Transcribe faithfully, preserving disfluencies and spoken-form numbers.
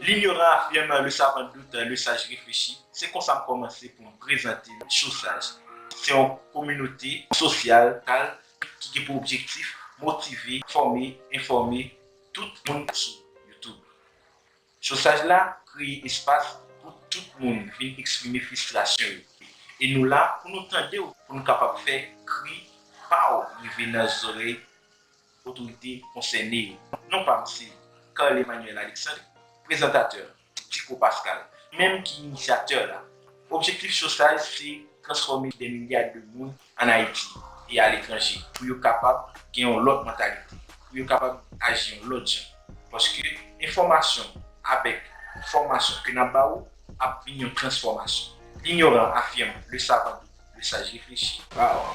L'ignorant affirme, le savant doute, le sage réfléchit. Se konsa m kòmanse pou m prezante Chosaj. Se yon kominote sosyal, lokal, ki gen pou objektif motive, fòme, enfòme tout moun sou YouTube. Chosaj la kreye espas pou tout moun vin eksprime fristrasyon yo. E nou la pou nou tande w, pou nou kapab fè kri pa w rive nan zòrèy otorite konsène yo. Non pa m se Carl Emmanuel Alexandre, prezantatè, Tico Pascal, menm ki inisyatè la. Objektif Chosaj se transfòme dè milya de moun ann Ayiti e aletranje pou yo kapab gen yon lòt mantalite, pou yo kapab aji yon lòt jan. Paske enfòmasyon avèk fòmasyon ke n ap ba ou ap vin yon transfòmasyon. L'ignorant affirme, le savant doute, le sage réfléchit. Wow.